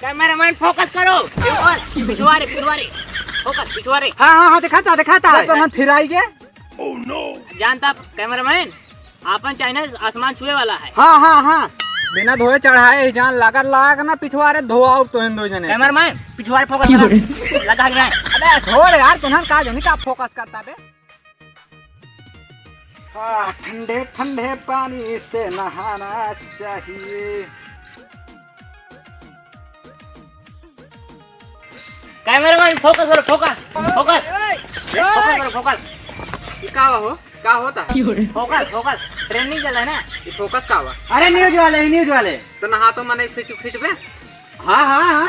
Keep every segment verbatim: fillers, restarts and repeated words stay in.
कैमरामैन, फोकस करो। फोकस, पिछुआरे, पिछुआरे। फोकस, पिछुआरे। हाँ, हाँ, हाँ, दिखाता, दिखाता। अरे, तो हम फिराई के। जानता, कैमरामैन, आपन चाइना आसमान छुए वाला है। हाँ, हाँ, हाँ। बिना धोए चढ़ाए ही जान, लागर लाग ना पिछुआरे, धोआउब तोहन दो जने। कैमरामैन, पिछुआरे फोकस करो। लगा है। अबे, छोड़ यार, तुहन का जनी का फोकस करता बे? आह, ठंडे ठंडे पानी से नहाना चाहिए। कैमरामैन, फोकस करो, फोकस, फोकस। फोकस करो, फोकस। ये का हो? का होता है? फोकस, फोकस। ट्रेंडिंग चल रहा है ना। ये फोकस का हुआ? अरे, न्यूज वाले, न्यूज वाले। तो नहा तो मने खींच, खींच बे। हाँ, हाँ, हाँ।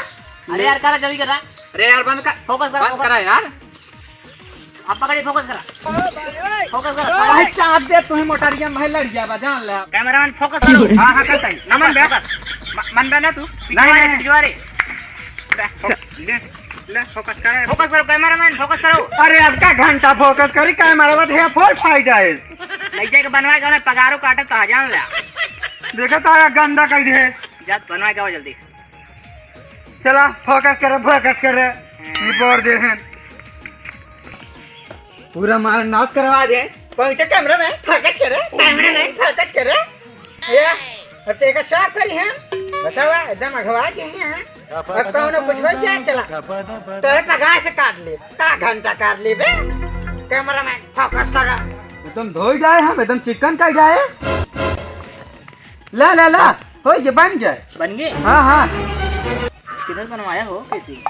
अरे यार, करा, जल्दी करा। अरे यार, बंद कर। फोकस करा, बंद फोकस। करा यार। अब पकड़ी, फोकस करा। फोकस करा, अरे फोकस। चाप दे, तू ही मोटरिया में लड़ जाबा, जान ले। कैमरामैन, फोकस करो। हाँ, हाँ, करता ही। ना मन बे। फोकस। म-, मन बे ना तू। नहीं, नहीं, नहीं। पिछुआरे। ले, ले, ले, फोकस कर। फोकस करो, कैमरामैन, फोकस करो। अरे, अब का घंटा फोकस करी, कैमरा बत है, फोर फाइट है। ले जाके बनवा के, उन्हें पगारो काटत तो जान ले। देखा था, गंदा कर दे। जा, बनवा के आओ जल्दी से। चला, फोकस करे, फोकस करे। निपोर दे हैं। पूरा मार नाश करवा दे। पहुंचे कैमरा में, फोकस करे, कैमरा में, फोकस करे। ये, अब तो एक साफ करी हैं। बतावा, एकदम अघवा के हैं। अब कौनो कुछ हो जाए, चला। तोरे पगार से काट ले, का घंटा काट ले बे। कैमरा में, फोकस कर। एकदम धोई जाए हम, एकदम चिकन कर जाए। ला, ला, ला, हो गए, बन जाए। बन गए? हाँ, हाँ। किधर बनवाया हो, कैसी?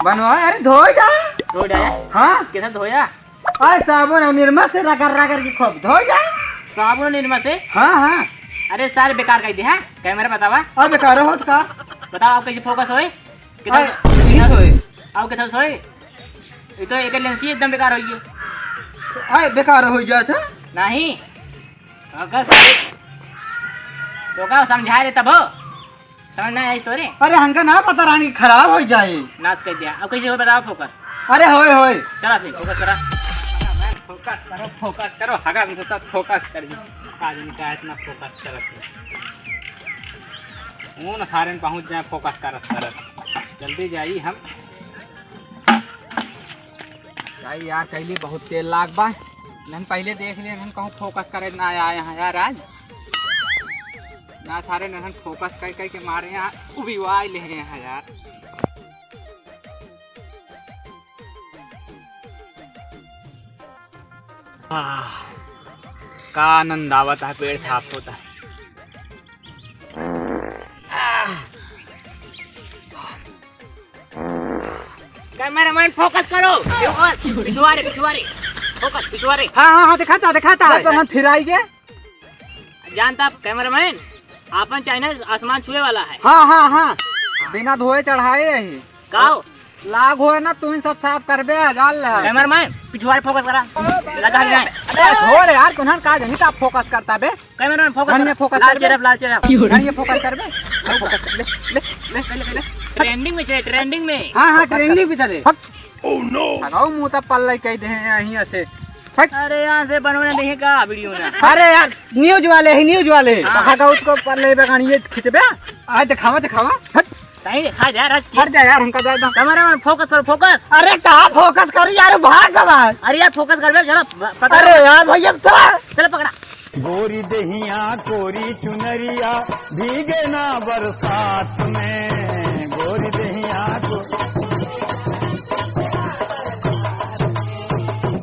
बनवाया, अरे धो जा। धो जाया? हाँ। किधर धोया? अरे साबुन और निरमा से रगड़ रगड़ के खूब धो जा। साबुन और निरमा से? हाँ, हाँ। अरे सारे बेकार कर दे, हाँ? कैमरा बतावा। अब बेकार हो तो का? बताओ, आप कैसे फोकस होए? किधर अरे, यही तो है। आओ, किधर सोए? ये तो एक लेंस ही एकदम बेकार हो गई। अरे, बेकार हो गया था? नहीं। फोकस। तो का समझाए रे तब हो? समझ ना आई स्टोरी? अरे, हमका ना पता रहन कि खराब हो जाए। नाश कर दिया। अब कैसे हो बताओ फोकस? अरे, होए, होए। चला फिर, फोकस करा। फोकस करो, फोकस करो, हगा भी सोचा फोकस कर दी। आज इनका इतना फोकस करत है। कौन सारे में पहुंच जाए फोकस करत करत। जल्दी जाई हम। भाई यार, कैली बहुत तेल लाग बा। नन पहले देख ले, नन कहूँ फोकस करे ना आए हैं यार आज। ना सारे नन फोकस कर कर के मारे हैं, उबिवाई ले हैं यार। आह, का आनंद आवत है, पेट साफ होता है। कैमरामैन, फोकस करो। फोकस, पिछुआरे, पिछुआरे। फोकस, पिछुआरे। हाँ, हाँ, हाँ, दिखाता, दिखाता। तो मन फिराई के। जानता कैमरामैन, आपन चाइना आसमान छुए वाला है। हाँ, हाँ, हाँ। बिना धोए चढ़ाए यही। का हो? लाग होए ना, तू ही सब साफ करबे, जान ले। कैमरामैन, पिछुआरे फोकस करा। लगा है। अरे छोड़ यार, तुहन का जनी का फोकस करता बे? कैमरामैन फोकस करा। फोकस लाल करबे। चेहरा, लाल चेहरा। गणिये फोकस करबे। फोकस कर, ले, ले, ले, ले, ले, ले। ट्रेंडिंग में चले, ट्रेंडिंग में। हाँ, हाँ, फोकस ट्रेंडिंग कर। में चले। हट। Oh no। लगाओ मुंह तब पल्ला कह दे हैं यहीं से। हट। अरे यहाँ से बनवाना नहीं है का वीडियो ना? अरे यार, न्यूज वाले ही, न्यूज वाले। हाँ। कहाँ का उसको पल्ले बे गणिये खींचबे? आ दिखावा, दिखावा। हट। कहीं देखा जा रहा है। हट जा यार, हमका जाए दो। कैमरामैन फोकस करो, फोकस। अरे कहाँ फोकस करी यार, भाग गवा। अरे यार फोकस कर बे, चलो प-, पकड़। अरे यार भाई, अब तो। चलो पकड़ा। गोरी दहिया कोरी चुनरिया भीगे ना बरसात में, गोरी दहिया को,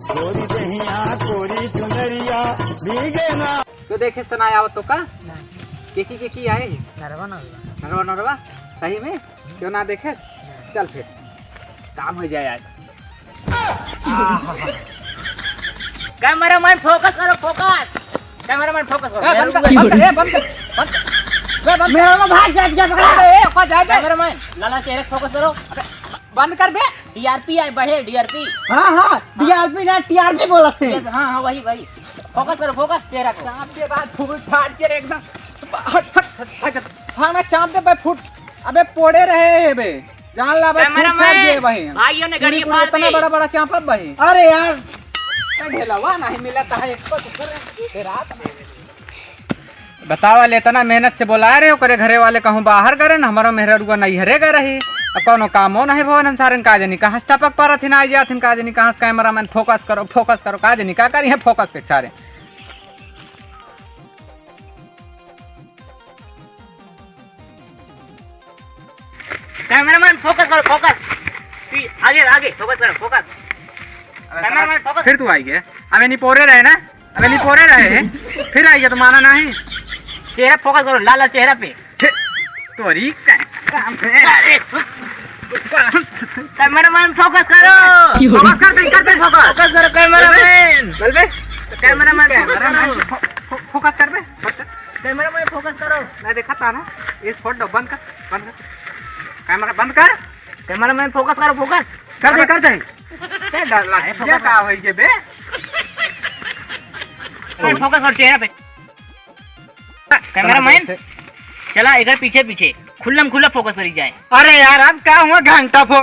गोरी दहिया कोरी चुनरिया भीगे ना। तो देखे सनाय आवत तो का? नहीं। केकी केकी आए? नरवा नरवा। नरवा नरवा? सही में? क्यों ना देखे? नहीं। चल फिर, काम हो जाए आज। कैमरामैन फोकस करो, फोकस। कैमरामैन फोकस करो। ए, बंद कर, बंद कर, ए, बंद कर, बंद कर। ए, बंद कर। मेरा भाग जात गया, पकड़ा। ए, ए, ओका जाए दे। कैमरामैन, लाला चेहरे फोकस करो। अबे, बंद कर बे। डीआरपी आए, बढ़े डीआरपी। हाँ, हाँ, डीआरपी ना, टीआरपी बोला थे। हाँ, हाँ, वही, वही। फोकस करो, फोकस चेहरा को। चाप दे बात फूट फाट के एकदम। हट, हट, हट, हट। हाँ ना, चाप दे बे फूट। अबे पोड़े रहे है बे। जान ला बे, फूट फाट गए भाई। भाइयों ने गणिये फाड़ इतना दे। बड़ा बड़ा चापत भाई। अरे यार। ढेलवा नहीं मिला था एक तो दूसरे रात में। बतावा ले, इतना मेहनत से बोलाए रहे, ओकरे घरे वाले कहूँ बाहर गए रहे, हमरो मेहररुआ नैहरे गए रही। अब कौनो कामो नहीं भवन सारन, का जानी कहाँ से टपक परत हिन, आई जात हिन, का जानी कहाँ से। कैमरामैन फोकस करो, फोकस करो, का जानी का करी है फोकस के सारे। कैमरामैन फोकस करो, फोकस। तू आगे, आगे फोकस करो, फोकस। अबे कैमरामैन फोकस। फिर तू आई गया। अबे निपोरे रहे ना, अबे निपोरे रहे। फिर आई गया तो माना नहीं। चेहरा फोकस करो, लाल लाल चेहरा पे। हे, तोरी का काम है? अरे, कैमरामैन फोकस करो। फोकस कर दे, कर दे फोकस। फोकस करो कैमरामैन। चल बे। कैमरामैन फोकस कैमरामैन करो। फो-, फो-, फोकस कर बे। कैमरामैन फोकस करो। ना देखा था ना, इस फोटो बंद कर, बंद कर। कैमरा बंद कर। कैमरामैन फोकस करो, फोकस। कर दे, कर दे। क्या डाल रहा है? ये फोकस का होई के बे? फोकस कर चेहरा पे। कैमरामैन, चला एकर पीछे पीछे, खुल्लम खुल्ला फोकस करी जाए। अरे यार, अब का हुआ, घंटा फो-